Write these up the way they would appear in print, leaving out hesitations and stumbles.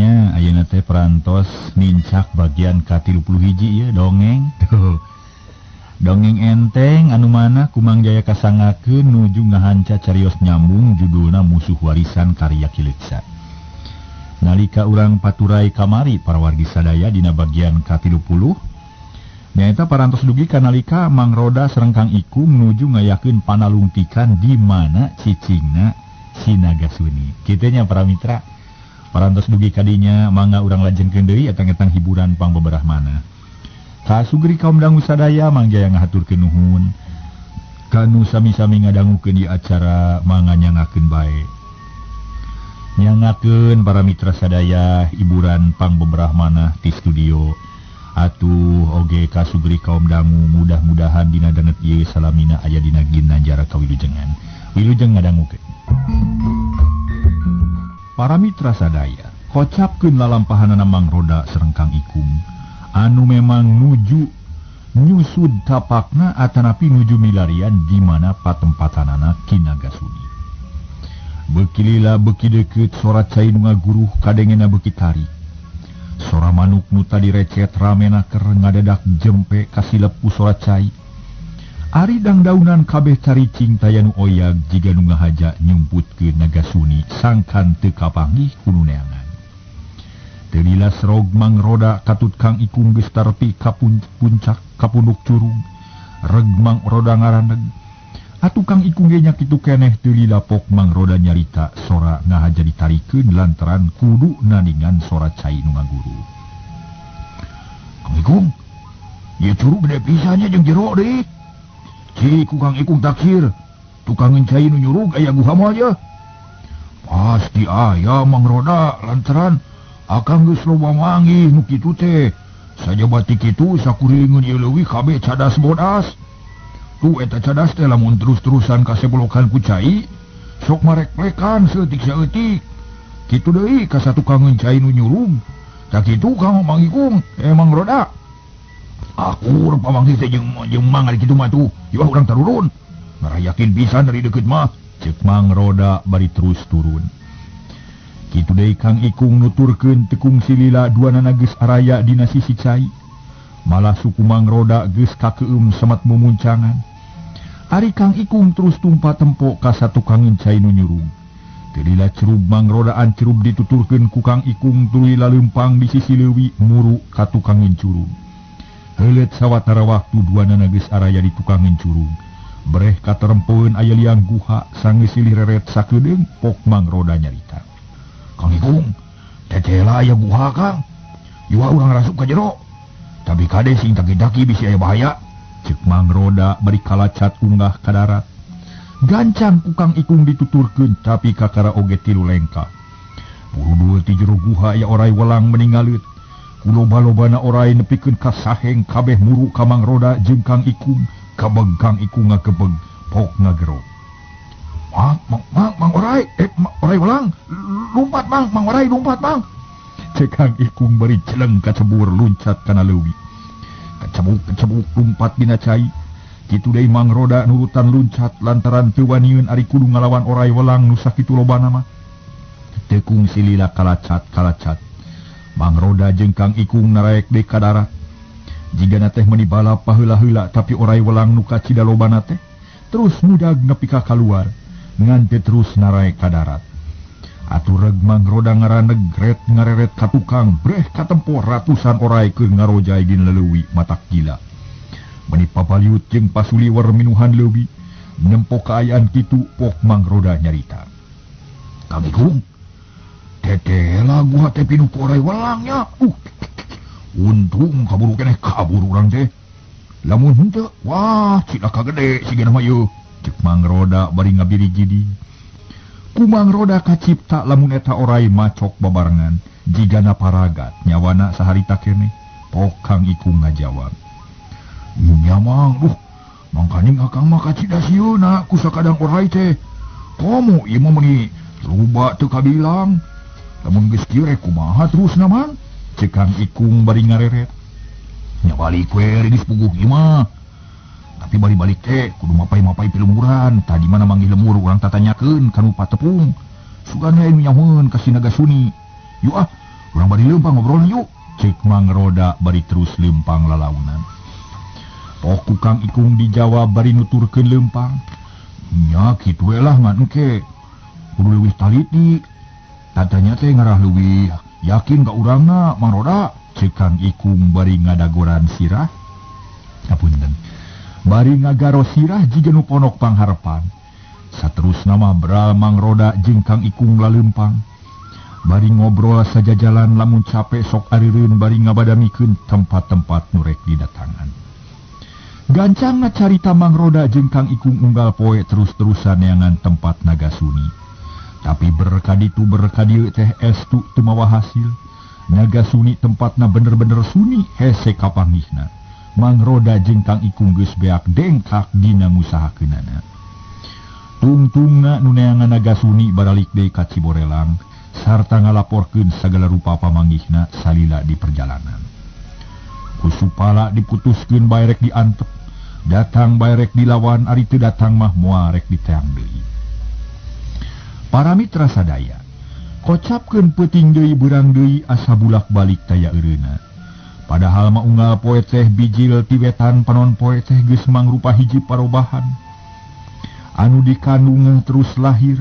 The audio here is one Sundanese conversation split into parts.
Mitranya ayeuna teh perantos nincak bagian ka-31 ieu dongeng. Tuh. Dongeng enteng anu mana Kumang Jaya kasangakeun nuju ngahanca carios nyambung judulna Musuh Warisan karya Ki Leuksa. Nalika urang paturai kamari para wargi sadaya dina bagian ka-30 nyaeta parantos dugi kanalika Mang Roda sareng Kang Ikung nuju ngayakeun panalungtikan di mana cicingna si Nagasuni. Kitu nya para mitra. Parantos dugi kadinya mangga urang lajengkeun deui etang-etang hiburan pangbeberah mana. Kasugri kaum dangu sadaya Mang Jaya ngahaturkeun nuhun. Kanu sami-sami ngadangukeun di acara mangga nyangakeun bae. Nyangakeun para mitra sadaya hiburan pangbeberah mana ti studio. Atuh oge kasugri kaum dangu mudah-mudahan dina danget ieu salamina aya dina ginanjara kawilujengan. Wilujeng ngadangukeun. Para mitra sadaya, kocapkeun lalampahanana Mang Roda sareng Kang Ikung anu memang nuju nyusud tapakna atanapi nuju milarian di mana patempatanana Ki Nagasuni. Beuki lila beuki deukeut sora cai nu ngaguruh kadengena beuki tarik. Sora manuk nu tadi recet ramena keur ngadadak jempe kasilep ku sora cai. Ari dangdaunan kabeh caricing taya nu oyag jiga nu ngahaja nyumputkeun Nagasuni sangkan teu kapanggih ku nu neangan. Teu lila serog Mang Roda katut Kang Ikung geus tarepi ka puncak ka punduk curug. Reg Mang Roda ngaraneg. Atuh Kang Ikung ge nya kitu keneh teu lila pok Mang Roda nyarita sora ngahaja ditarikeun lantaran kudu naningan sora cai nu ngaguruh. Kang Ikung, ieu curug gede pisan nya jeung jero deui. Cik ku Kang Ikung taksir, tukangeun cai nu nyurug aya guha moal ye. Pasti aya Mang Roda lantaran akang geus loba manggih nu kitu teh. Sajaba ti kitu sakuringeun ieu leuwih kabeh cadas bodas. Tuh eta cadas teh lamun terus-terusan kasebolokan ku cai, sok marek-rekan saeutik saeutik. Kitu deui ka satukangeun cai nu nyurug. Tak kitu Kang Mang Ikung, Mang Roda. Akur pamanggih teh jeung Mang ari kitu mah tuh. Ieu urang tarurun. Ngarayakin pisan dari deukeut mah. Ceuk Mang Roda bari terus turun. Kitu deui Kang Ikung nuturkeun tekung silila duanana geus araya dina sisi cai. Malah suku Mang Roda geus kakeum samat mumuncangan. Ari Kang Ikung terus tumpa tempo ka satukangeun cai nu nyurug. Teu lila cerub Mang Roda ancerub dituturkeun ku Kang Ikung tuluy laleumpang di sisi leuwi muru ka tukangeun curug. Heuleut sawatara waktu duanana geus araya di tukangeun curug. Breh katerempoeun aya liang guha sanggeus silih reret sakedeung pok Mang Roda nyarita. Kang Ikung, tetela aya guha Kang. Ieu urang rasup ka jero. Tapi kade sing daki-daki bisi aya bahaya. Ceuk Mang Roda bari kalacat unggah ka darat. Gancang ku Kang Ikung dituturkeun tapi kakara oge tilu lengkah. Buru-buru ti jero guha aya orai welang meningaleut. Ku loba-lobana orai nepikeun ka saheng kabeh muru ka Mang Roda jeung Kang Ikung. Kabeg Kang Ikung ngagebeg pok ngagero. Mang, mang, mang, mang orai, orai welang, lumpat mang, mang orai lumpat mang. Ceuk Kang Ikung bari celeng kacebur luncat kana leuwi. Kecebuk-kecebuk lumpat dina cai. Kitu deui Mang Roda nurutan luncat lantaran teu waniun ari kudu ngalawan orai welang nu sakitu lobana mah. Tekung silila kalacat-kalacat. Mang Roda jeung Kang Ikung naraek deui ka darat. Jigana teh meuni balap paheula-heula tapi orai welang nu kacida lobana teh terus mudag nepi ka kaluar ngan teu terus naraek ka darat. Atuh reg Mang Roda ngaraneg ret ngareret ka tukang breh katempo ratusan orai keur ngarojay dina leuwi matak gila. Meuni papaliut jeung pasuliwer minuhan leuwi nempo kaayaan kitu pok Mang Roda nyarita. Kang Ikung, tetela guha teh pinuh ku orai welang nya. Untung kaburu keneh kabur urang teh. Lamun henteu, wah cilaka gede sigana mah ieu. Ceuk Mang Roda bari ngabiri giding. Ku Mang Roda kacipta lamun eta orai macok babarengan jigana paragat nyawana saharita keneh. Pok Kang Ikung ngajawab. Nya Mang, duh, mangkaning akang mah kacida sieuna ku sakadang orai teh. Komo ieu mah meuni loba teu kabilang. Lamun geus kieu rek kumaha terusna Mang? Ceuk Kang Ikung bari ngareret. Nya balik we geus puguh ieu mah. Tapi balik-balik teh kudu mapai-mapai pilemuran. Tadi mana manggih lemur urang tatanyakeun ka nu patepung. Sugan we nu nyahoeun ka si Nagasuni. Yuk ah, Urang bari leumpang ngobrol yuk. Cek Mang Roda bari terus leumpang lalaunan. Pok ku Kang Ikung dijawab bari nuturkeun leumpang. Nya kitu we lah ngan engke. Kudu leuwih taliti. Tatanya teh ngarah leuwih yakin ka urangna Mang Roda. Cek Kang Ikung bari ngadagoran sirah. Apunten. Bari ngagaro sirah jiga nu ponok pangharepan. Saterusna mah bral Mang Roda jeung Kang Ikung laleumpang. Bari ngobrol sajajalan lamun capek sok arireun bari ngabadamikeun tempat-tempat nu rek didatangan. Gancangna carita Mang Roda jeung Kang Ikung unggal poe terus-terusan neangan tempat Nagasuni. Tapi berkaditu berkadieu teh estu teu mawa hasil. Nagasuni tempatna bener-bener suni hese kapanggihna. Mang Roda jeung Kang Ikung geus beak dengkak dina ngusahakeunana. Tungtungna nu neangan Nagasuni baralik deui ka Ciborelang sarta ngalaporkeun sagala rupa pamanggihna salila di perjalanan. Ku Supala diputuskeun bae rek diantep, datang bae rek dilawan, ari teu datang mah moal rek diteang deui. Para mitra sadaya, kocapkeun peuting deui beurang deui asa bulak-balik taya eureuna. Padahal mah unggal poe teh bijil ti wetan panon poe teh geus mangrupa hiji parobahan. Anu dikandung terus lahir,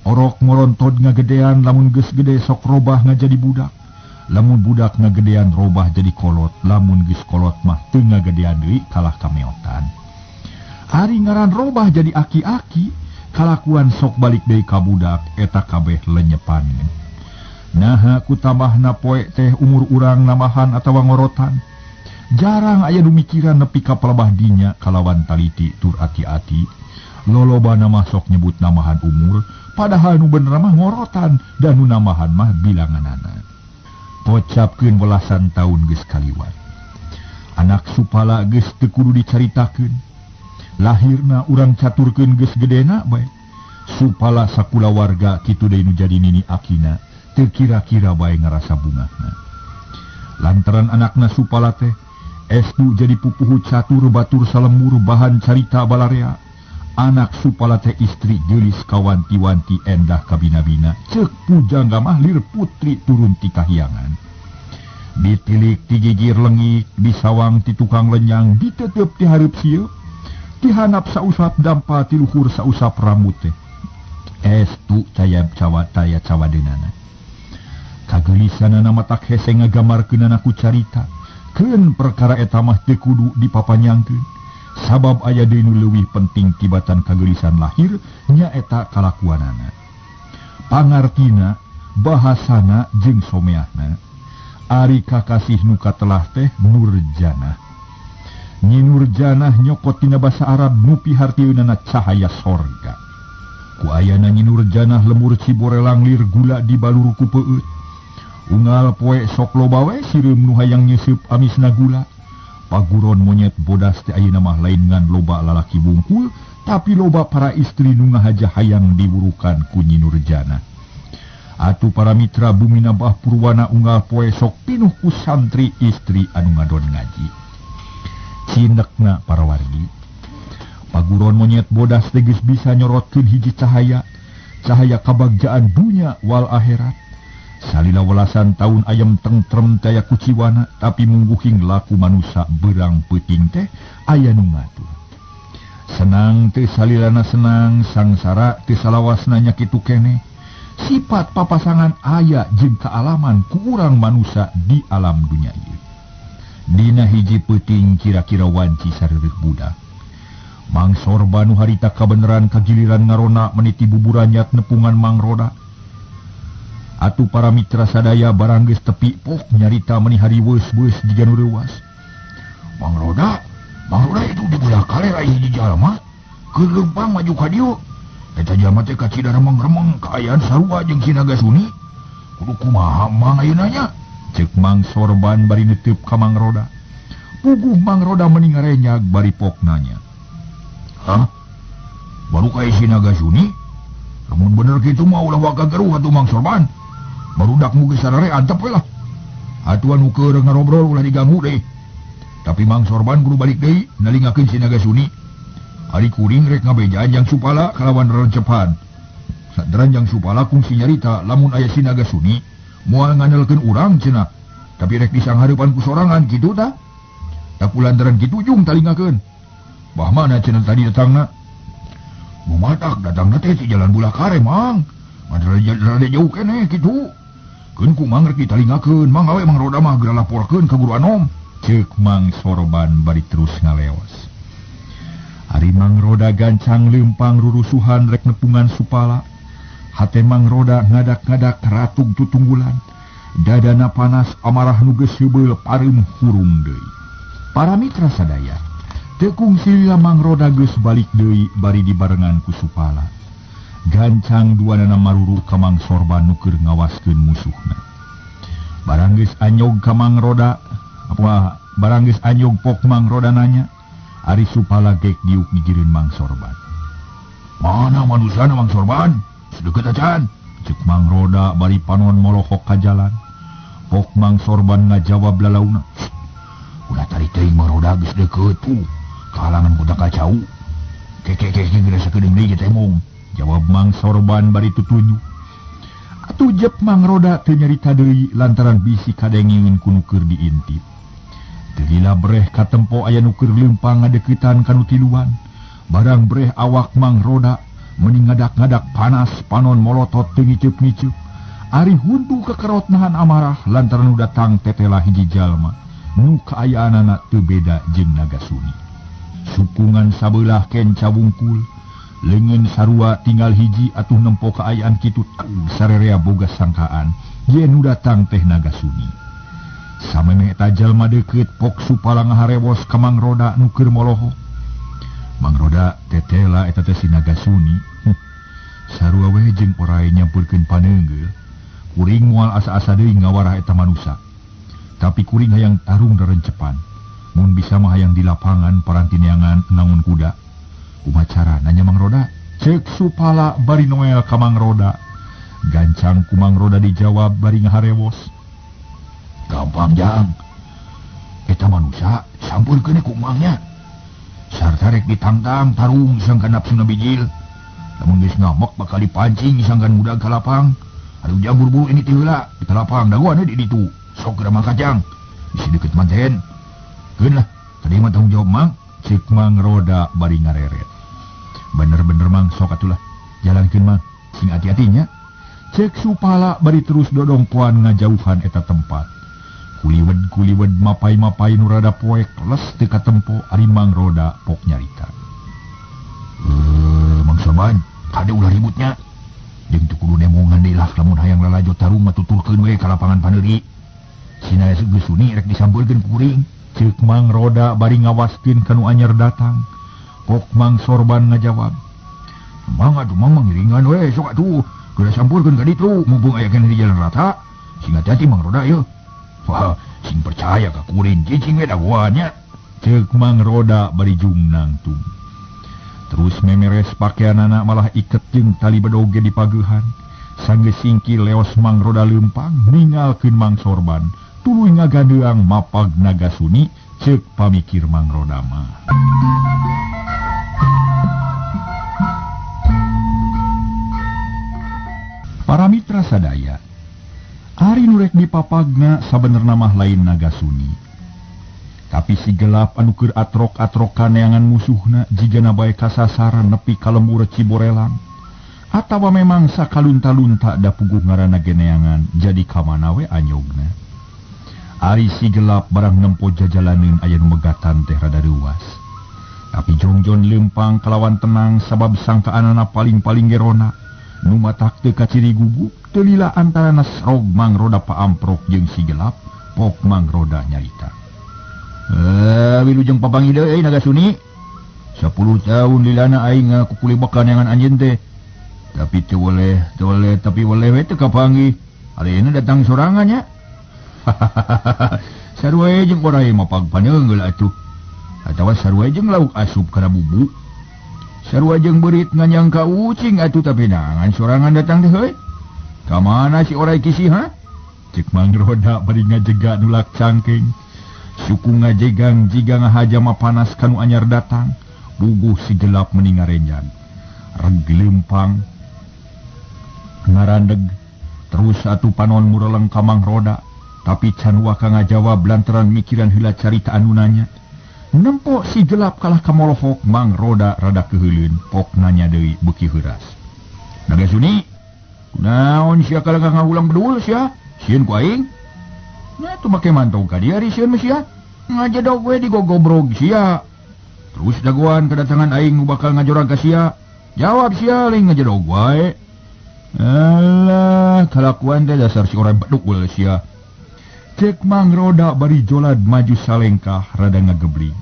orok ngorontod ngagedean lamun geus gede sok robah ngajadi budak. Lamun budak ngagedean robah jadi kolot, lamun geus kolot mah teu ngagedean deui kalah kameotan. Ari ngaran robah jadi aki-aki, kalakuan sok balik deui ka budak eta kabeh lenyepan. Naha ku tambahna poe teh umur urang nambahan atawa ngorotan. Jarang aya nu mikiran nepi ka palebah dinya kalawan taliti tur ati-ati. Lolobana mah sok nyebut nambahan umur, padahal nu bener mah ngorotan dan nu nambahan mah bilanganana. Kocapkeun belasan tahun geus kaliwat. Anak Supala geus teu kudu dicaritakeun. Lahirna urang caturkeun geus gedena bae. Supala sakulawarga kitu deui nu jadi nini akina, teu kira-kira bae ngarasa bungahna. Lantaran anakna Supala teh estu jadi pupuhu catur batur salembur bahan carita balarea. Anak Supala teh istri geulis kawanti-wanti endah kabina-bina. Ceuk pujangga mah lir putri turun ti kahyangan. Ditilik ti gigir lengik, disawang ti tukang lenyang, ditetep ti hareup sieu. Tihanap sausap dampa ti luhur sausap rambut teh. Estu caya cawa taya cawadeunana. Kageulisanana matak hese ngagambarkeunana ku carita. Keun perkara eta mah teu kudu dipapanyangkeun. Sabab aya deui nu leuwih penting tibatan kageulisan lahir nyaeta kalakuanana. Pangartina, bahasana jeung someahna. Ari kakasih nu katelah teh Nurjanah. Nyi Nurjanah nyokot tina basa Arab nu pihartieunana cahaya sorga. Ku ayana Nyi Nurjanah lemur Ciborelang lir gula dibalur ku peueut. Unggal poe sok loba we sireum nu hayang nyeuseub amisna gula. Paguron monyet bodas teh ayeuna mah lain ngan loba lalaki bungkul, tapi loba para istri nu ngahaja hayang diburukan ku Nyi Nurjanah. Atuh para mitra bumi Nabah Purwana unggal poe sok pinuh ku santri istri anu ngadon ngaji. Cinekna para wargi. Paguron monyet bodas teh geus bisa nyorotkeun hiji cahaya, cahaya kabagjaan dunya wal akhirat. Salila welasan tahun ayam tentrem taya kuciwana, tapi mungguhing laku manusa berang peuting teh aya nu ngatur. Senang teh salilana senang, sangsara teh salawasna nya kitu keneh. Sifat papasangan aya jeung kaalaman ku urang manusa di alam dunya ieu. Dina hiji peuting kira-kira wanci sareureuk budak. Mang Sorban nu harita kabeneran kagiliran ngarona meniti buburanyat nepungan Mang Roda. Atuh para mitra sadaya barang geus tepi pok nyarita meni hariweus-weus jiga nu reuwas. Mang Roda itu di belah kaler aya hiji jalma, keur leumpang maju ka dieu. Eta jalma teh kacida remeng-remeng kaayaan sarua jeung si Nagasuni. Kudu kumaha mang ayeuna nya? Ceuk Mang Sorban bari neteup ka Mang Roda. Puguh Mang Roda meni ngarenyag bari pok nanya. Hah? Baru kae si Nagasuni? Lamun bener kitu mah ulah waka geruh atuh Mang Sorban. Barudak mu geus sarare antep we lah. Atuh anu keur ngarobrol ulah diganggu deui. Tapi Mang Sorban kudu balik deui nalingakeun si Nagasuni. Ari kuring rek ngabejaan jang Supala kalawan rencepan. Sadran jang Supala kungsi nyarita lamun aya si Nagasuni Moal ngandelkeun urang cenah. Tapi rek disanghareupan ku sorangan kitu tah. Tak lantaran kitu jung talingakeun. Bah mana cenah tadi datangna? Bumatak datangna teh ti jalan bulah kare mang. Rada jauh keneh kitu. Keun ku mang rek ditalingakeun, mang awe Mang Roda mah geura laporkeun ka guru Anom. Ceuk Mang Sorban bari terus ngaleos. Ari Mang Roda gancang leumpang rurusuhan rek nepungan Supala. Hate Mang Roda ngadak-ngadak ratug tutunggulan. Dadana panas amarah nu geus heubeul pareum hurung deui. Para mitra sadaya, teu kungsi lila Mang Roda geus balik deui bari dibarengan ku Supala. Gancang duanana maruru ka Mang Sorban nu keur ngawaskeun musuhna. Barang geus anyog ka Mang Roda, apa barang geus anyog pok Mang Roda nanya, ari Supala gek diuk gigireun Mang Sorban. Mana manusana Mang Sorban? Sedeket acan. Ceuk Mang Roda bari panon molohok ka jalan. Pok Mang Sorban ngajawab lalauna. Ulah tari teuing Mang Roda geus deukeut tuh. Kahalangan ku kacau. Keke geus sakedeung deui teh mung. Jawab Mang Sorban bari tutunjuk. Atuh jep Mang Roda teu nyarita deui lantaran bisi kadengeun ku nu keur diintip. Teu lila breh katempo aya nu keur leumpang ngadeuketan ka nu tiluan. Barang breh awak Mang Roda meuni ngadak-ngadak panas panon molotot teu ngiceup-ngiceup. Ari huntu kekerot nahan amarah lantaran nu datang tetela hiji jalma nu kaayaanana teu beda jeung Nagasuni. Sukungan sabeulah kenca wungkul, leungeun sarua tinggal hiji atuh nempo kaayaan kitu sarerea boga sangkaan yen nu datang teh Nagasuni. Samemeh eta jalma deukeut pok Supala ngaharewos ka Mang Roda nu keur molohok. Mang Roda tetela eta teh si Nagasuni. Sarua we jeung orai nyampurkeun paneunggeul. Kuring moal asa-asa deui ngawarah eta manusa. Tapi kuring hayang tarung rerencepan. Mun bisa mah hayang di lapangan parantineangan nangun kuda. Kumaha cara nanya Mang Roda? Ceuk Supala bari noel ka Mang Roda. Gancang ku Mang Roda dijawab bari ngaharewos. Gampang jang. Eta manusa sampurkeun ku mangnya. Sarta rek ditangtang tarung sangkan nafsuna bijil. Lamun geus ngamok bakal dipancing sangkan mudag ka lapang. Aduh jang buru-buru ini teh heula di lapang dagoan di ditu. Sok geura mangkat jang. Bisi deukeut manten. Keun lah, tadi mah tanggung jawab mang. Ceuk Mang Roda bari ngareret. Bener-bener mang sok atulah. Jalankeun mang, sing hati-hatinya. Ceuk Supala bari terus dodongkoan ngajauhan eta tempat. Kuliwed-kuliwed mapai-mapai nu rada poek les teu katempo ari Mang Roda pok nyarita. Mang Sorban, kade ulah ributnya. Jeung teu kudu nemongan deui lah lamun hayang lalajo tarung mah tuturkeun we ka lapangan paneuri. Sina geus suni rek disampeurkeun ku kuring. Ceuk Mang Roda bari ngawaskeun ka nu anyar datang. Pok Mang Sorban ngajawab. Mang atuh mang ngiringan we sok atuh. Geura sampurkeun ka ditu mumpung aya keneh di jalan rata. Sing hati-hati Mang Roda yeuh. Wah, sing percaya ka kuring cicing we dagoannya. Ceuk Mang Roda bari jung nangtung. Terus memeres pakeanana malah iket jeung tali bedog ge dipageuhan. Sanggeus singkil leos Mang Roda leumpang ninggalkeun Mang Sorban. Tuluy ngagandeang mapag Nagasuni ceuk pamikir Mang Roda mah. Para mitra sadaya, ari nu rek dipapagna sabenerna mah lain Nagasuni. Tapi si gelap anu keur atrok-atrokan neangan musuhna jigana bae kasasaran nepi ka lembur Ciborelang. Atawa memang sakalunta-lunta da puguh ngaranna geneangan jadi ka mana we anyogna. Ari si gelap barang nempo jajalaneun aya nu megatan teh rada reuas. Tapi jongjon leumpang kalawan tenang sabab sangkaanana paling-paling gerona. Nu matak teu kaciri gugup teu lila antarana srog Mang Roda paamprok jeung si gelap pok Mang Roda nyarita. Wilujeng papanggih deui Nagasuni. 10 tahun lilana aing ngakukulibekan neangan anjeun teh. Tapi teu boleh tapi boleh we teu kapanggih. Ayeuna datang sorangan nya. Sarua jeung orai mapag paneunggeul atuh. Atawa sarua jeung lauk asup kana bubu. Sarua jeung beurit nganyang ka ucing atuh tapi nangan sorangan datang teh heuy. Ka mana si orai kisi ha? Ceuk Mang Roda bari ngajega nulak cangking. Suku ngajegang jiga ngahaja mapanas kanu anyar datang. Buguh si gelap meni ngarenjan. Reg leumpang ngarandeg Terus atuh panon mureleng ka Mang Roda, tapi can waka ngajawab lantaran mikiran heula carita anu nanya. Nempo si gelap kalah ka molohok, Mang Roda rada keuheuleun, pok nanya deui beuki heuras. Naga Suni, kunaon sia kalah ngahulang bedul sia? Sieun ku aing? Nya tuh make mantau ka dieu ari sieun mah sia. Ngajedog we digogobrog sia. Terus dagoan kedatangan aing nu bakal ngajorag ka sia. Jawab sia lain ngajedog wae. Alah, kalakuan teh dasar si orang bedukul sia. Cek Mang Roda bari jolad maju salengkah rada ngagebling.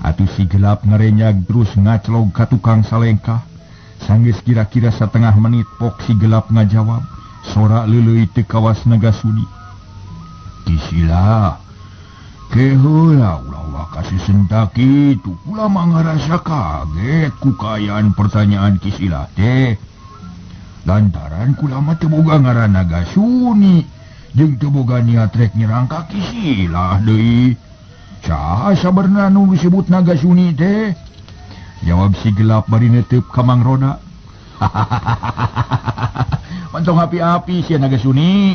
Atuh si gelap ngarenyag terus ngaclog ka tukang salengkah. Sanggeus kira-kira setengah menit pok si gelap ngajawab. Sora leuleuy teu kawas Naga Suni. Kisilah. Keheula ulah kasih sentak kitu. Kula mah ngarasa kaget ku kaayaan pertanyaan Kisilah teh. Lantaran kula mah teu boga ngaran Naga Suni jeung teu boga niat rek nyerang ka Kisilah deui. Saha sabarna nu disebut Naga Suni teh? Jawab si gelap bari neteup ka Mang Roda. Mantong api-api sia Naga Suni.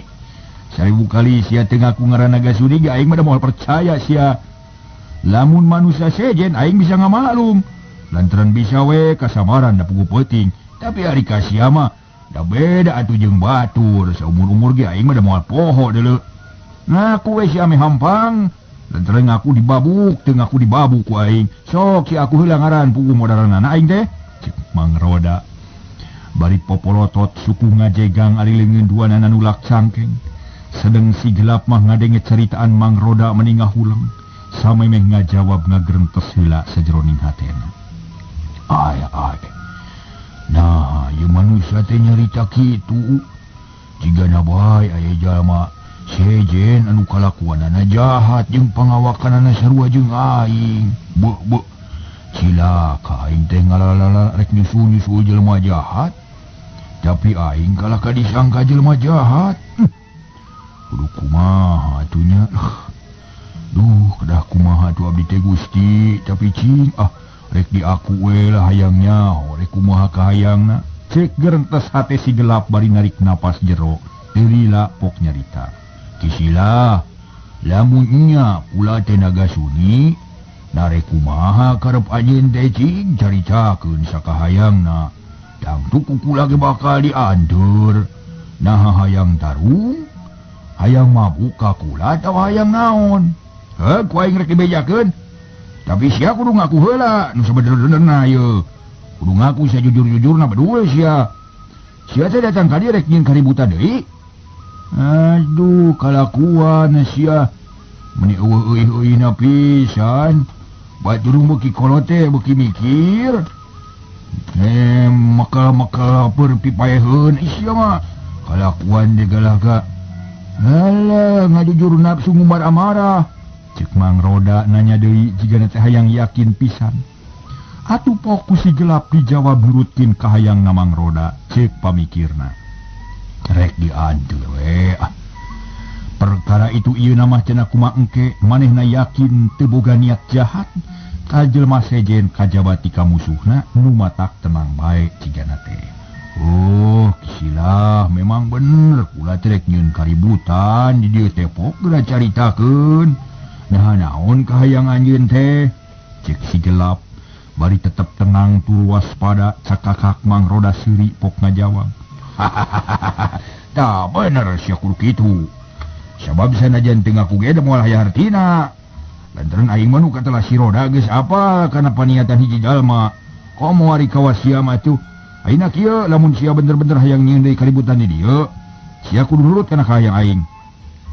1000 kali sia teu ngaku ngaran Naga Suni ge aing mah da moal percaya sia. Lamun manusia sejen aing bisa ngamaklum. Lantaran bisa we kasamaran da pugu peuting. Tapi ari ka sia mah da beda atuh jeung batur. Saumur-umur ge aing mah da moal poho deuleu. Ngaku we sia meh hampang. Lantaran ngaku dibabuk, teu ngaku dibabuk ku aing. Sok si aku heula ngaran pugu modaranana aing teh. Cek Mang Roda. Bari popolotot suku ngajegang ari leungeun duanana nulak cangkeng. Sedeng si gelap mah ngadenge ceritaan Mang Roda meni ngahuleng. Samemeh ngajawab ngagrentes heula sajeroning hatena. Ay ay. Nah, ieu manusia teh nyarita kitu. Jigana bae aya jalma sejen anu kalakuanana jahat jeung pangawakanana sarua jeung aing. Beuh beuh. Cilaka aing teh ngalalala rek nyusul-nyusul jelema jahat. Tapi aing kalah ka disangka jelema jahat. Kudu kumaha atuh nya. Duh, kedah kumaha atuh abdi teh Gusti, tapi cing ah rek diaku we lah hayangnya, rek kumaha kahayangna. Cek gerentes hate si gelap bari narik napas jero. Teu lila pok nyarita. Kisilah, lamun nya kula teh Naga Suni, narek kumaha karep anjeun teh cing caritakeun sakahayangna. Tangtu ku kula ge bakal dianteur. Naha hayang tarung? Hayang mabuk ka kula atawa hayang naon? Heuh, ku aing rek dibejakeun. Tapi sia kudu ngaku heula nu sabener-benerna ieu. Kudu ngaku sajujur-jujurna bedul sia. Sia teh datang ka dieu rek nyieun kaributan deui. Aduh, kalakuan sia. Meni eueuh eueuh-eueuhna pisan. Batur beuki kolot teh beuki mikir. Maka-maka perpipaeheun sia mah. Kalakuan teh galaga. Alah, ngajujur nafsu ngumbar amarah. Cek Mang Roda nanya deui jigana teh hayang yakin pisan. Atuh pok ku si gelap dijawab nurutkeun ka hayang na Mang Roda, cek pamikirna. Rek dianteur we. Ah. Perkara itu ieu mah cenah kumaha engke manehna yakin teu boga niat jahat ka jelema sejen kajabati ka musuhna nu matak tenang bae cigana teh. Oh, Kisilah memang bener kula teh rek nyieun kaributan di dieu teh pok geura caritakeun. Nah naon kahayang anjeun teh? Cek si gelap bari tetep tenang tur waspada cakakak Mang Roda seuri pok ngajawab. Hahaha. Tah bener sia kudu kitu. Sabab sanajan teu ngaku ge da moal aya hartina. Lantaran aing mah nu katelah si Roda geus apal kana paniatan hiji jalma. Komo ari kawas sia mah tuh. Ayeuna kieu lamun sia bener-bener hayang nyieun deui kaributan di dieu, sia kudu nurut kana kahayang aing.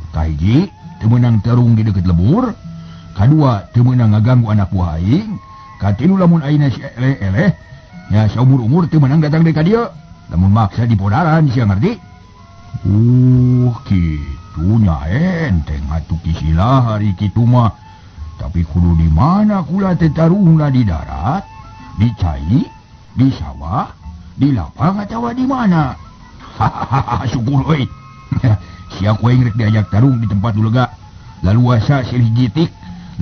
Kahiji, teu meunang tarung di deukeut lebur. Kadua, teu meunang ngaganggu anak buah aing. Katilu lamun ayeuna si eleh-eleh, nya saumur-umur teu meunang datang deui ka dieu. Lamun maksa dipodaran sia ngerti? Kitu nya enteng atuh Kisilah hari kitu mah. Tapi kudu di mana kula teh tarungna, di darat, di cai, di sawah, di lapang atawa di mana? Hahaha, syukur euy. Sia ku aing rek diajak tarung di tempat nu lega. Laluasa silih gitik,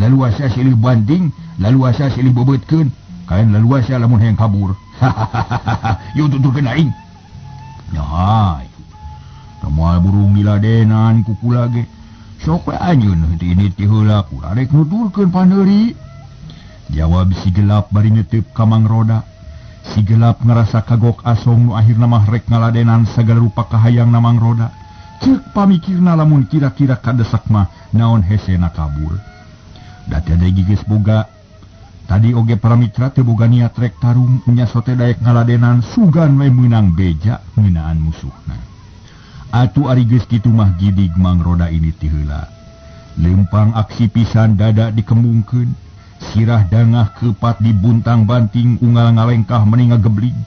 laluasa silih banting, laluasa silih bebeutkeun, kaen laluasa lamun hayang kabur. Hahaha, yuk tuturkeun aing. Nah, Moal burung diladenan ku kula ge. Sok we anjeun henteu ini ti heula kula rek nuturkeun paneuri. Jawab si gelap bari netep ka Mang Roda. Si gelap ngerasa kagok asong nu akhirna mah rek ngaladenan sagala rupa kahayang na Mang Roda. Ceuk pamikirna lamun kira-kira kadesak mah naon hesena kabur. Da teh geus boga tadi oge para mitra teu boga niat rek tarung nya sote daek ngaladenan sugan we meunang beja ngeunaan musuhna. Atuh ari geus kitu mah gidig Mang Roda ini ti heula. Lempang aksi pisan dada dikembungkeun, sirah dangah kepat dibuntang-banting unggal ngalengkah meni ngageblig,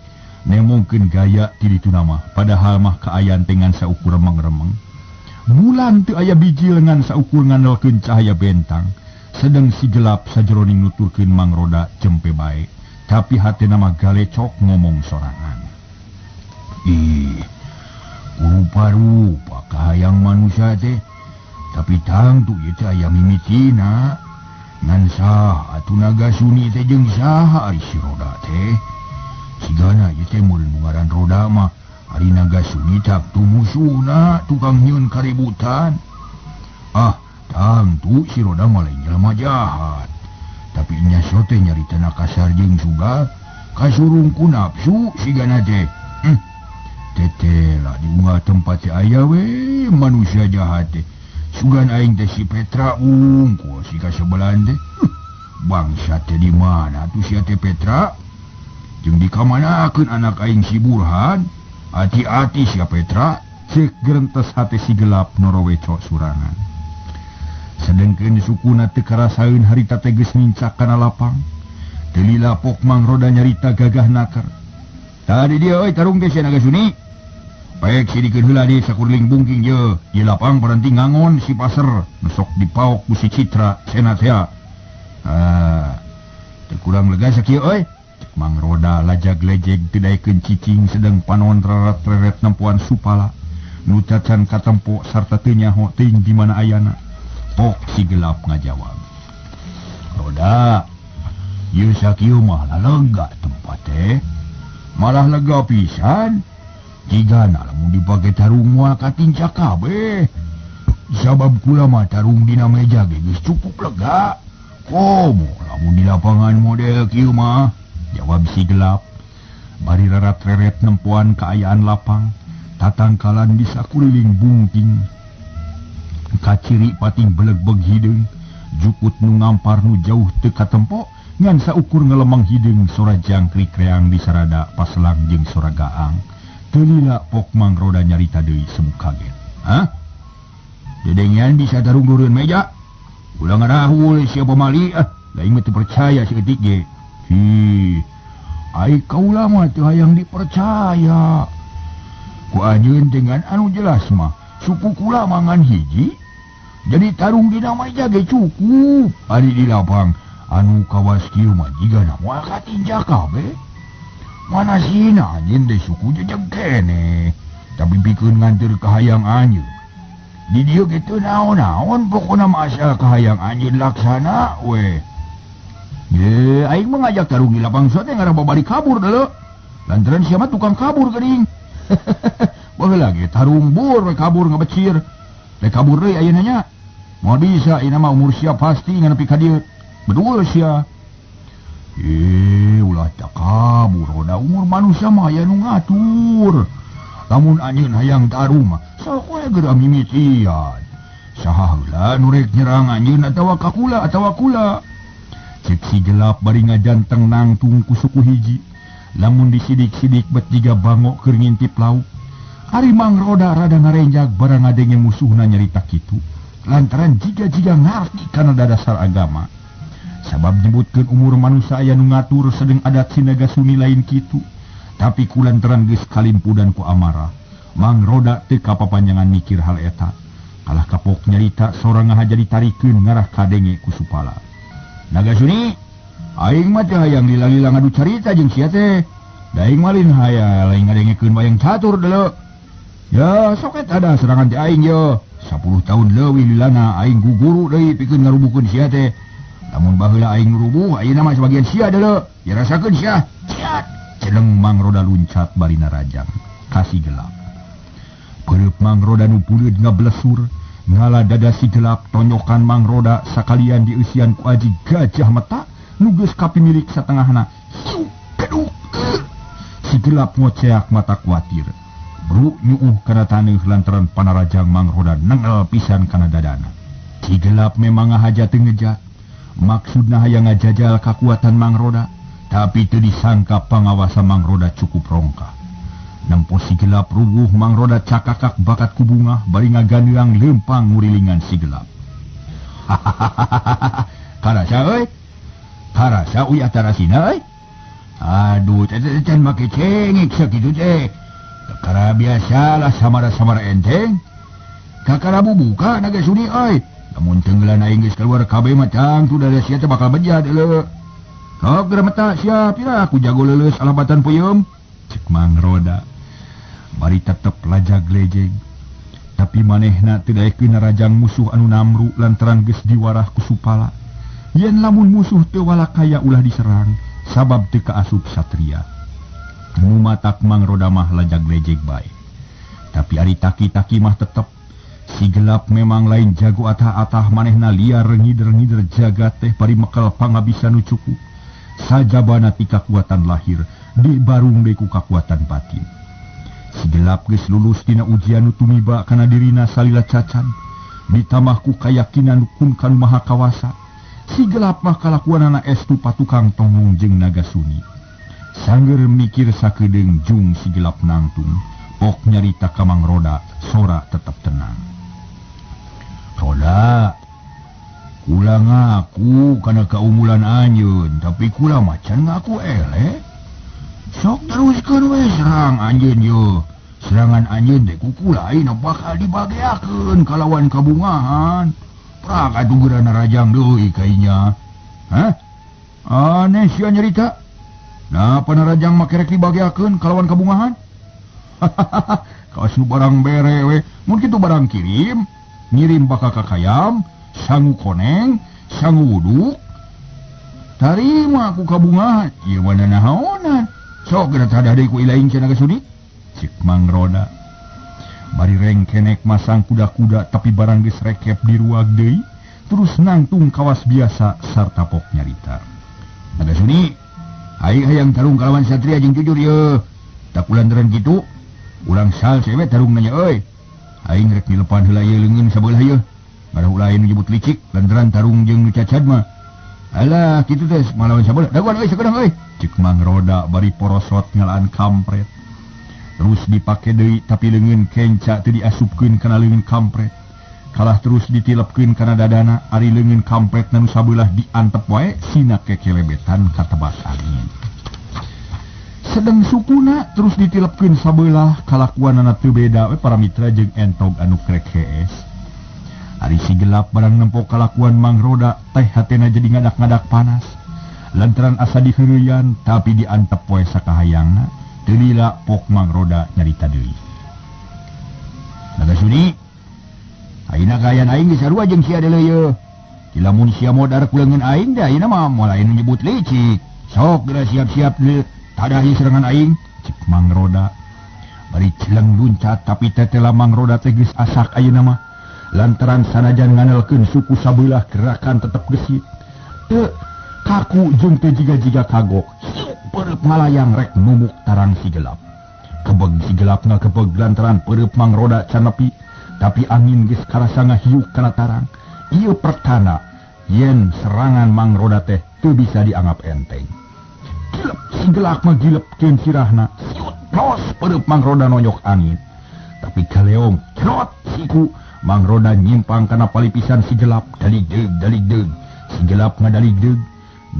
nemongkeun gaya ti dituna mah padahal mah kaayan teh ngan saukur remeng-remeng. Bulan teu aya bijil ngan saukur ngandalkeun cahaya bentang. Sedeng si gelap sajeroning nuturkeun Mang Roda cempe bae, tapi hatena mah galecok ngomong sorangan. Ih, rupa-rupa kahayang manusia teh, tapi tangtu ieu teh aya mimitina. Ngan saha atuh naga suni teh jeung saha ari si Roda teh? Sigana ieu teh mun ngaran Roda mah ari naga suni tangtu musuhna tukang nyieun kaributan. Ah, tangtu si Roda mah lain jelema jahat. Tapi nya sote nyaritana kasar jeung suga kasurung ku nafsu sigana teh. Tete lah diunggah tempat teh aya we manusia jahat teh. Sugan aing teh si Petra unggul si kasebelan teh. Bangsa teh di mana tuh si teh Petra? Jeung dikamanakeun anak aing si Burhan? Hati-hati si Petra. Cek gerentes hate si gelap noroweco surangan. Sedengkeun sukuna teu karasaeun harita teh geus nincak kana lapang. Teu lila pok Mang Roda nyarita gagah naker. Tadi dia euy tarung teh sia naga suni. Baik sidikeun heula di sakurling bungking je. Ieu lapang paranti ngangon si pasar nu sok dipaok ku si Citra cenah teh. Ah, teu kurang lega sakieu euy. Cek Mang Roda lajag-lejeg teu daekeun cicing sedeng panon reret-reret nempoan supala. Nu cacan katempo sarta teu nyaho teuing di mana ayana. Pok si gelap ngajawab. Roda, ieu sakieu mah lega tempat teh. Malah lega pisan. Jigana lamun dipake tarung moal katinca kabeh. Sabab kula mah tarung dina meja ge geus cukup lega. Komo lamun di lapangan model kieu mah, jawab si gelap. Bari rarat-reret nempoan kaayaan lapang, tatangkalan di sakuliling bungking. Kaciri pating belegbeg hideung, jukut nu ngampar nu jauh teu katempo, ngan saukur ngelemang hideung sora jangkrik reang di sarada paselang jeung sora gaang. Teu lila pok Mang Roda nyarita deui semu kaget. Hah? Dedengean bisa tarung dureun meja? Ulah ngarahul sia pamali ah, lain mah teu percaya saeutik ge. Hi. Ai kaula mah teu hayang dipercaya. Ku anjeun dengan anu jelas mah, suku kula mangan hiji. Jadi tarung dina meja ge cukup. Ari di lapang anu kawas kieu mah jigana moal katinja kabeh. Mana sina anjeun teh suku jejeg keneh. Tapi pikeun nganteur kahayang anjeun. Di dieu ge teu naon-naon pokona mah asal kahayang anjeun laksana we. Ye, aing mah ngajak tarung di lapang sote ngarah babari kabur deuleu. Lantaran sia mah tukang kabur geuning. Baheula ge tarung bur we kabur ngabecir. Rek kabur deui ayeuna nya. Moal bisa ayeuna mah umur sia pasti nganepi ka dieu. Bedul sia. Ulah kabur roda umur manusia mah aya nu ngatur. Lamun anjeun hayang tarung mah sok we geura mimitian. Saha heula nu rek nyerang anjeun atawa ka kula atawa kula. Cek si gelap bari ngajanteng nangtung ku suku hiji. Lamun disidik-sidik bet jiga bangok keur ngintip lauk. Ari Mang Roda rada ngarenjag barang ngadenge musuhna nyarita kitu. Lantaran jiga-jiga ngarti kana dasar agama. Sabab nyebutkeun umur manusia aya nu ngatur sedeng adat sinaga suni lain kitu. Tapi ku lantaran geus kalimpudan ku amarah, Mang Roda teu kapapanjangan mikir hal eta. Kalah kapok nyarita sorang ngahaja ditarikeun ngarah kadenge ku supala. Naga suni, aing mah teu hayang lila-lila ngadu carita jeung sia teh. Da aing mah lain hayang lain ngadengekeun wayang catur deuleu. Ya sok eta da serangan ti aing ye. 10 tahun leuwih lilana aing guguru deui pikeun ngarubuhkeun sia teh. Lamun baheula aing rubuh, ayeuna mah sebagian sia deuleu. Ya rasakeun sia. Ciat. Celeng Mang Roda luncat bari narajang. Kasih gelap. Peureub Mang Roda nu puleud ngablesur ngala dada si gelap tonyokan Mang Roda sakalian dieusian ku aji gajah meta nu geus kapimilik satengahna. Si gelap ngoceak mata kuatir. Bru nyuuh kana taneuh lantaran panarajang Mang Roda nengel pisan kana dadana. Si gelap memang ngahaja teu ngejat. Maksudna hayang ngajajal kakuatan Mang Roda, tapi teu disangka pangawasa Mang Roda cukup rongkah. Nempo si gelap ruguh Mang Roda cakakak bakat ku bungah bari ngaganeang leumpang ngurilingan si gelap. Hahaha, karasa euy. Karasa uyah tarasina euy. Aduh, teh can make cengek sakitu teh. Kakara biasalah samara-samara enteng. Kakara bubuka naga suni euy. Lamun tenggelan aing geus keluar kabeh mah tangtu dada sia teh bakal bejat leuh. Sok geura meta sia pira aku jago leuleus alabatan peuyeum. Cek Mang Roda. Bari tetep lajag lejeg. Tapi manehna teu daekeun narajang musuh anu namru lantaran geus diwarah ku supala. Yen lamun musuh teu walakaya ulah diserang sabab teu kaasup satria. Nu matak Mang Roda mah lajag lejeg bae. Tapi ari taki-taki mah tetep si gelap memang lain jago atah-atah manehna liar ngider-ngider jagat teh bari mekel pangabisan nu cukup. Sajabana ti kakuatan lahir dibarung deui ku kakuatan batin. Si gelap geus lulus tina ujian nu tumiba kana dirina salila cacan, ditambah ku kayakinan kun kanu maha kawasa. Si gelap mah kalakuanana estu patukang tonggong jeung naga suni. Sangger mikir sakedeung jung si gelap nangtung, pok nyarita ka Mang Roda, sora tetep tenang. Roda, kula ngaku kana kaunggulan anjeun, tapi kula macan ngaku eleh. Sok teruskeun we serang anjeun ye. Serangan anjeun teh ku kula ayeuna bakal dibageakeun kalawan kabungahan. Prak atuh geura narajang deui kainya. Hah? Aneh sia nyarita. Nah, panarajang mah kerek dibageakeun kalawan kabungahan. Kawas nu barang bere we. Mun kitu barang kirim, ngirim bakal ka kayam, sangu koneng, sangu wuduk. Tarima ku kabungahan. Ieu mah naonan. Sok geura tadah deui ku ilaing cenah geus sudi. Cik Mang Roda. Bari rengkenek masang kuda-kuda tapi barang geus rekep di ruag deui, terus nangtung kawas biasa sarta pok nyarita. Naga suni, aing hayang tarung kalawan satria jeung jujur ye. Tak ulantaran kitu, urang sal cewe tarung nanya euy. Aing rek dilepan heula ieu leungeun sabelah ieu. Ngarah ulah anu nyebut licik lantaran tarung jeung nu cacad mah. Alah kitu teh malawan sabelah. Daguan euy sakedeung euy. Cik Mang Roda bari porosot ngalaan kampret. Terus dipake deui tapi leungeun kenca teu diasupkeun kana leungeun kampret. Kalah terus ditilepkeun kana dadana ari leungeun kampret nu sabelah diantep wae sina kekelebetan katebas angin. Sedeng sukuna terus ditilepkeun sabelah kalakuanana teu beda we para mitra jeung entog anu krek hees. Ari si gelap barang nempo kalakuan Mang Roda teh hatena jadi ngadak-ngadak panas. Lantaran asa diheureyan tapi diantep wae sakahayangna. Teu lila pok Mang Roda nyarita deui. Naga suni, ayeuna kaayaan aing geus sarua jeung sia deuleu ye. Lamun sia modar ku leungeun aing da ayeuna mah moal aya nu nyebut licik. Sok geura siap-siap deui tadahi serangan aing. Cek Mang Roda. Bari celeng luncat tapi tetela Mang Roda teh geus asak ayeuna mah. Lantaran sanajan nganelkeun suku sabelah gerakan tetep gesit. Teu kaku jeung teu jiga-jiga kagok. Peureub ngalayang rek numuk tarang si gelap. Kebeg si gelap ngakebeg lantaran peureub Mang Roda can nepi, tapi angin geus karasa ngahiuk kana tarang. Ieu pertanda yen serangan Mang Roda teh teu bisa dianggap enteng. Gilep si gelap mah gilepkeun sirahna. Siut plos peureub Mang Roda nonyok angin. Tapi kaleong cerot siku Mang Roda nyimpang kana palipisan si gelap daligdeug daligdeug. Si gelap ngadaligdeug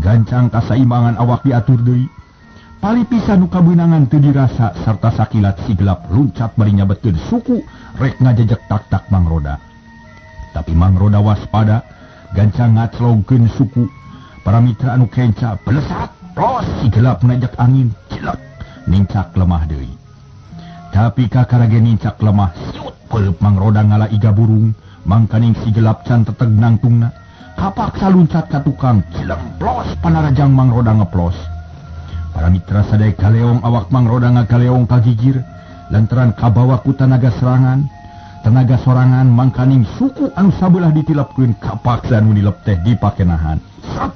gancang kasaimbangan awak diatur deui. Palipisan nu kabeunangan teu dirasa sarta sakilat si gelap luncat bari nyabetkeun suku rek ngajejek tak-tak Mang Roda. Tapi Mang Roda waspada gancang ngaclogkeun suku. Para mitra anu kenca belesat plos si gelap ngajak angin cilek nincak lemah deui. Tapi kakara ge nincak lemah siut peureub Mang Roda ngala iga burung mangkaning si gelap can teteg nangtungna. Kapaksa luncat ka tukang cileng plos panarajang Mang Roda ngeplos. Para mitra sadaya kaleong awak Mang Roda ngakaleong kagigir Lantaran kabawa ku tanaga serangan, tenaga sorangan mangkaning suku anu sabelah ditilapkeun kapaksa nu dilep teh dipakenahan. Sat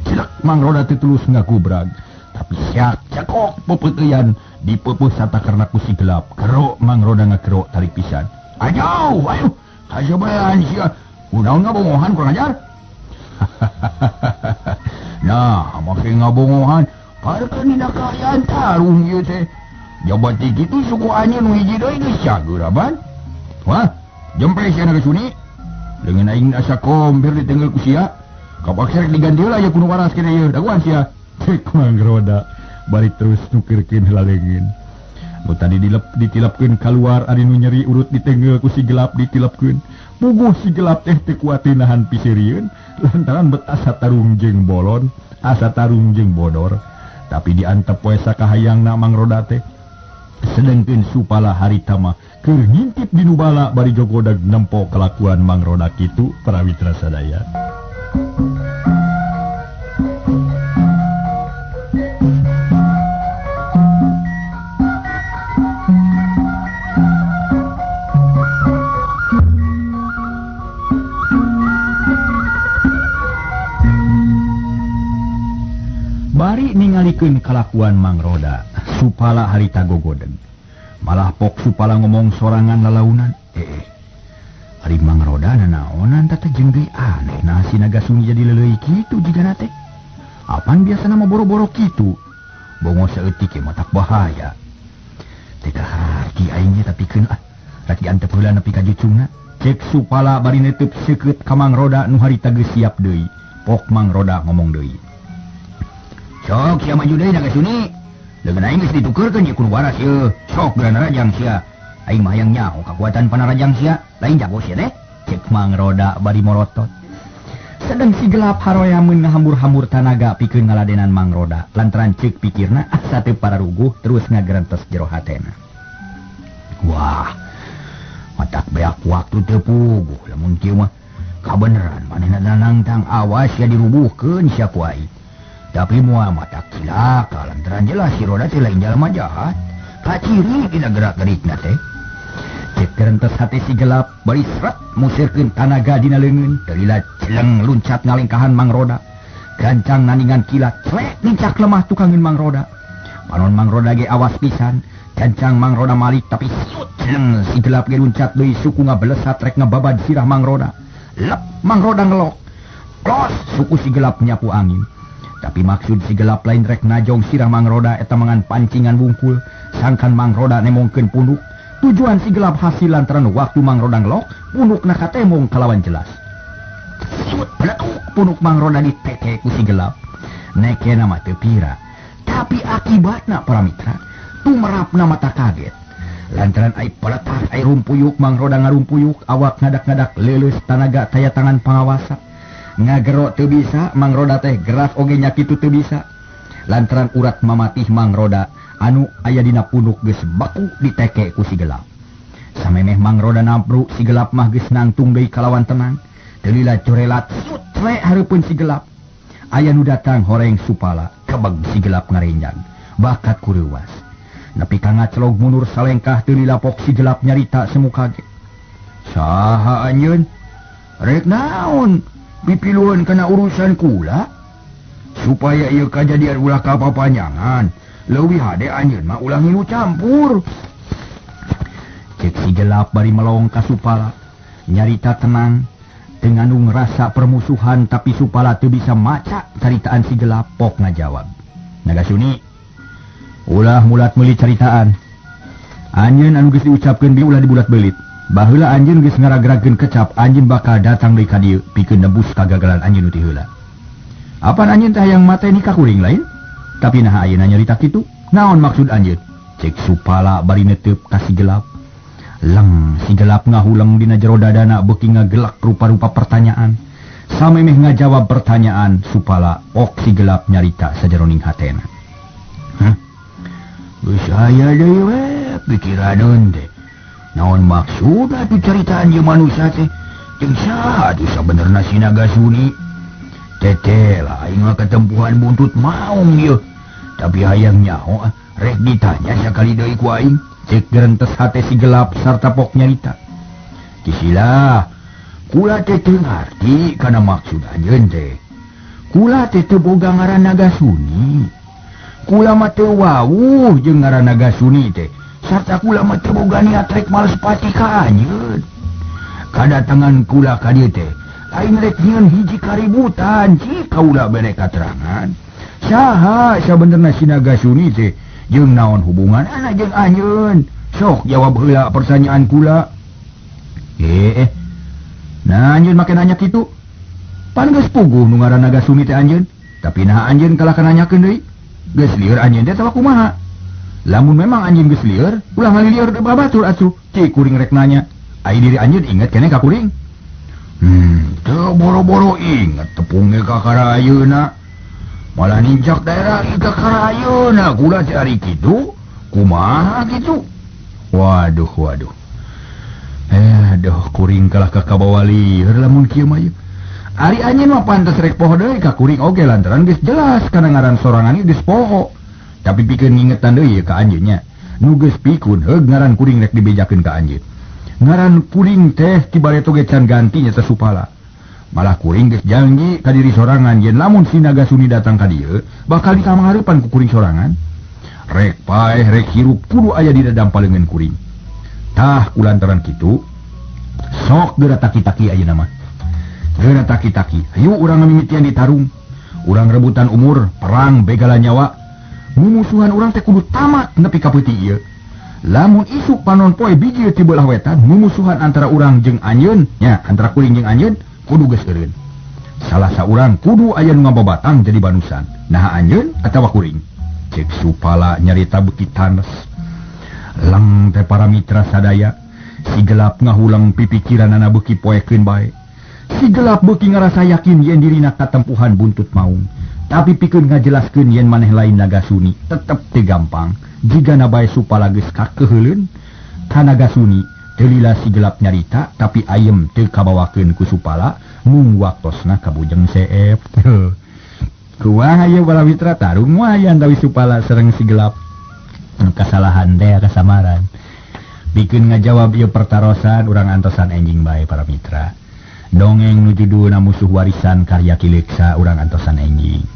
cilak Mang Roda teh tulus ngagubrag. Tapi siak cekok pepeuteyan dipeupeus satakerna ku si gelap. Gero Mang Roda ngagero tarik pisan. Ayo, ayo, kajobayan sia. Kunaon ngabongohan kurang ajar? Nah, make ngabongohan parkeun dina kaayaan tarung ieu teh. Jabat kitu suku anjeun nu hiji deui geus cager aban. Wah, jempe sia naga suni. Leungeun aing asa kompir ditenggel ku sia. Kapaksa rek diganti heula aya kudu waras kene ieu. Daguan sia. Cek Mang Roda bari terus nukeurkeun heula leungeun. Nu tadi dilep ditilapkeun kaluar ari nu nyeri urut ditenggel ku si gelap ditilapkeun. Puguh si gelap teh teu kuat nahan piseurieun lantaran bet asa tarung jeung bolon, asa tarung jeung bodor. Tapi diantep we sakahayangna Mang Roda teh. Sedengkeun Supala harita mah keur ngintip di nu bala bari jogodag nempo kalakuan Mang Roda kitu para mitra sadaya. Bari ningalikeun kalakuan Mang Roda, Supala harita gogodeg. Malah pok Supala ngomong sorangan lalaunan. Ari Mang Roda nanaonan teh jeung deui aneh nah si naga sunyi jadi leuleuy kitu jigana teh. Apan biasana mah boro-boro kitu. Bongo saeutik ge matak bahaya. Teh kaharti aing ge tapi keun ah. Rek diantep heula nepi ka jucungna. Cek Supala bari neuteub seukeut ka Mang Roda nu harita geus siap deui. Pok Mang Roda ngomong deui. Sok sia maju deui naga suni. Leungeun aing geus ditukeurkeun ieu kudu waras ieu. Sok geura narajang sia. Aing mah hayang nyaho kakuatan panarajang sia, lain jago sia teh. Cek Mang Roda bari morotot. Sedeng si gelap haroyameun ngahambur-hambur tanaga pikeun ngaladenan Mang Roda. Lantaran ceuk pikirna asa teu pararuguh terus ngagerentes jero hatena. Wah, matak beak waktu teu puguh lamun kieu mah kabeneran manehna nangtang awas sia dirubuhkeun sia ku aing. Tapi moal matak cilaka lantaran jelas si Roda teh lain jalma jahat. Kaciri dina gerak-gerikna teh. Cek gerentes hate si gelap bari sret musirkeun tanaga dina leungeun. Teu celeng luncat ngalengkahan Mang Roda. Gancang naningan kilat clek lincak lemah tukangeun Mang Roda. Panon Mang Roda ge awas pisan. Gancang Mang Roda malik tapi siut celeng si gelap ge luncat deui suku ngabelesat rek ngababad sirah Mang Roda. Lep Mang Roda ngelok. Los suku si gelap nyapu angin. Tapi maksud si gelap lain rek najong sirah Mang Roda eta mangan pancingan wungkul. Sangkan Mang Roda nemongkeun punduk. Tujuan si gelap hasil lantaran waktu Mang Roda ngelok, pundukna katemong kalawan jelas. Siut beletuk punduk Mang Roda diteke ku si gelap. Nekena mah teu pira. Tapi akibatna para mitra, tumerapna mata kaget. Lantaran ai peletak ai rumpuyuk Mang Roda ngarumpuyuk, awak ngadak-ngadak leuleus tanaga taya tangan pangawasa. Ngagero teu bisa, Mang Roda teh gerak oge nya kitu teu bisa. Lantaran urat mamatih Mang Roda anu aya dina punduk geus baku diteke ku si gelap. Samemeh Mang Roda nampru, si gelap mah geus nangtung deui kalawan tenang. Teu lila corelat sut we hareupeun si gelap. Aya nu datang horeng Supala, kebeg si gelap ngarenjang, bakat ku reuwas. Nepi ka ngacelog mundur salengkah teu lila pok si gelap nyarita semu kaget. Saha anjeun? Rek naon? Pipiluan kana urusan kula supaya ieu kajadian ulah kapapanjangan. Leuwih hade anjeun mah ulah ngilu campur. Cek si gelap bari melong ka Supala. Nyarita tenang teu ngandung rasa permusuhan tapi Supala teu bisa maca caritaan si gelap pok ngajawab. Naga Suni, ulah mulat meuli caritaan. Anjeun anu geus diucapkeun bi ulah dibulat beulit. Baheula anjeun geus ngaragragkeun kecap, anjeun bakal datang deui ka dieu pikeun nebus kagagalan anjeun nu ti heula. Apan anjeun teh hayang mateni ka kuring lain? Tapi naha ayeuna nyarita kitu? Naon maksud anjeun? Cek Supala bari neteup ka si gelap. Leng si gelap ngahuleng dina jero dadana beuki ngagelak rupa-rupa pertanyaan. Samemeh ngajawab pertanyaan Supala, ok si gelap nyarita sajeroning hatena. Hah? Geus aya deui we pikiraneun teh. Naon maksud atuh caritaan ieu manusia teh? Jeung saha atuh sabenerna si Naga Suni? Tete lah aing mah katempuhan buntut maung ieu. Tapi hayang nyaho rek ditanya sakali deui ku aing. Cek gerentes hate si gelap sarta pok nyarita. Kisilah kula teh teu ngarti kana maksud anjeun teh. Kula teh teu boga ngaran Nagasuni. Kula mah teu wawuh jeung ngaran Nagasuni teh. Sarta kula mah teu boga niat rek males pati ka anjeun. Kadatangan kula ka dieu teh lain rek nyieun hiji kaributan, cik kaula bere katerangan. Saha sabenerna si Nagasuni teh jeung naon hubungan anak jeung anjeun? Sok jawab heula pertanyaan kula. Nah anjeun make nanya kitu. Pan geus puguh nu ngaran Nagasuni teh anjeun. Tapi nah anjeun kalah ka nanyakeun deui. Geus lieur anjeun teh atawa kumaha? Lamun memang anjeun geus lieur, ulah ngalilieur deui babatur atuh. Cik kuring rek nanya. Ai diri anjeun inget keneh ka kuring? Teu boro-boro inget tepung ge ka kakara ayeuna. Malah nincak daerah ge ka kakara ayeuna kula teh ari kitu. Kumaha kitu? Waduh waduh. Aduh kuring kalah ka kabawa lieur lamun kieu mah ieu. Ari anjeun mah pantes rek poho deui ka kuring oge lantaran geus jelas kana ngaran sorangan geus poho. Tapi pikeun ngingetan deui ka anjeun nya. Nu geus pikun heug ngaran kuring rek dibejakeun ka anjeun. Ngaran kuring teh ti bareto ge can ganti nya teh Supala. Malah kuring geus janji ka diri sorangan yen lamun si Nagasuni datang ka dieu bakal dikamanghareupan ku kuring sorangan. Rek paeh rek hirup kudu aya di dadam paleungeun kuring. Tah kulantaran kitu sok geura taki-taki ayeuna mah. Geura taki-taki, hayu urang ngamimitian ditarung. Urang rebutan umur, perang begala nyawa. Mumusuhan urang teh kudu tamat nepi ka peuting ieu. Lamun isuk panon poe biji ti beulah wetan, mumusuhan antara urang jeung anjeun, nya antara kuring jeung anjeun kudu geus eureun. Salah saurang kudu aya nu ngababatang jadi banusan. Naha anjeun atawa kuring? Cek Supala nyarita beuki tanes. Leng teh para mitra sadaya, si gelap ngahulang pipikiranana beuki poekeun bae. Si gelap beuki ngarasa yakin yen dirina katempuhan buntut maung. Tapi pikeun ngajelaskeun yen maneh lain Nagasuni tetep teu gampang. Jigana bae Supala geus kakeuheuleun ka Nagasuni, teu lila si gelap nyarita tapi ayem teu kabawakeun ku Supala mung waktosna kabujeng seep. Kumaha ieu para mitra tarung wayan tawi Supala sareng si gelap. Kasalahan teh kasamaran. Pikeun ngajawab ieu pertarosan urang antosan enjing bae para mitra. Dongeng nu judulna Musuh Warisan karya Kileksa urang antosan enjing.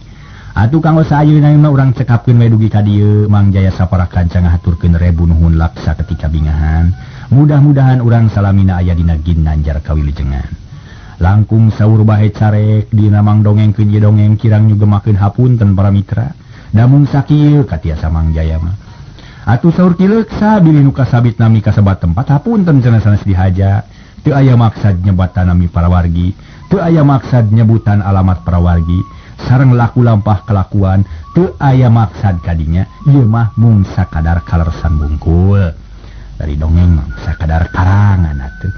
Atuh kanggo saayuna mah urang cekapkeun we dugi ka dieu. Mang Jaya sapara kanca ngahaturkeun rebu nuhun laksa ketika bingahan. Mudah-mudahan urang salamina aya dina ginanjar kawilujengan. Langkung saur bahe carek dina mang dongengkeun ieu dongeng kirang nyugemakeun hapunten para mitra. Damung sakieu katiasa Mang Jaya mah. Atuh saur Kileksa bilih nu kasabit nami kasebat tempat hapunten cenah sanes dihaja. Teu aya maksad nyebatan nami para wargi, teu aya maksad nyebutan alamat para wargi. Sareng laku lampah kelakuan teu aya maksad kadinya, ieu mah mung sakadar kalersan bungkul. Dari dongeng mah sakadar karangan atuh.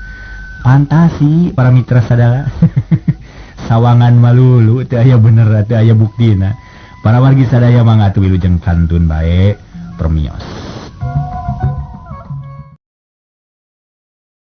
Fantasi para mitra sadaya. Sawangan malulu teu aya bener teu aya buktina. Para wargi sadaya mangga atuh wilujeng kantun bae permios.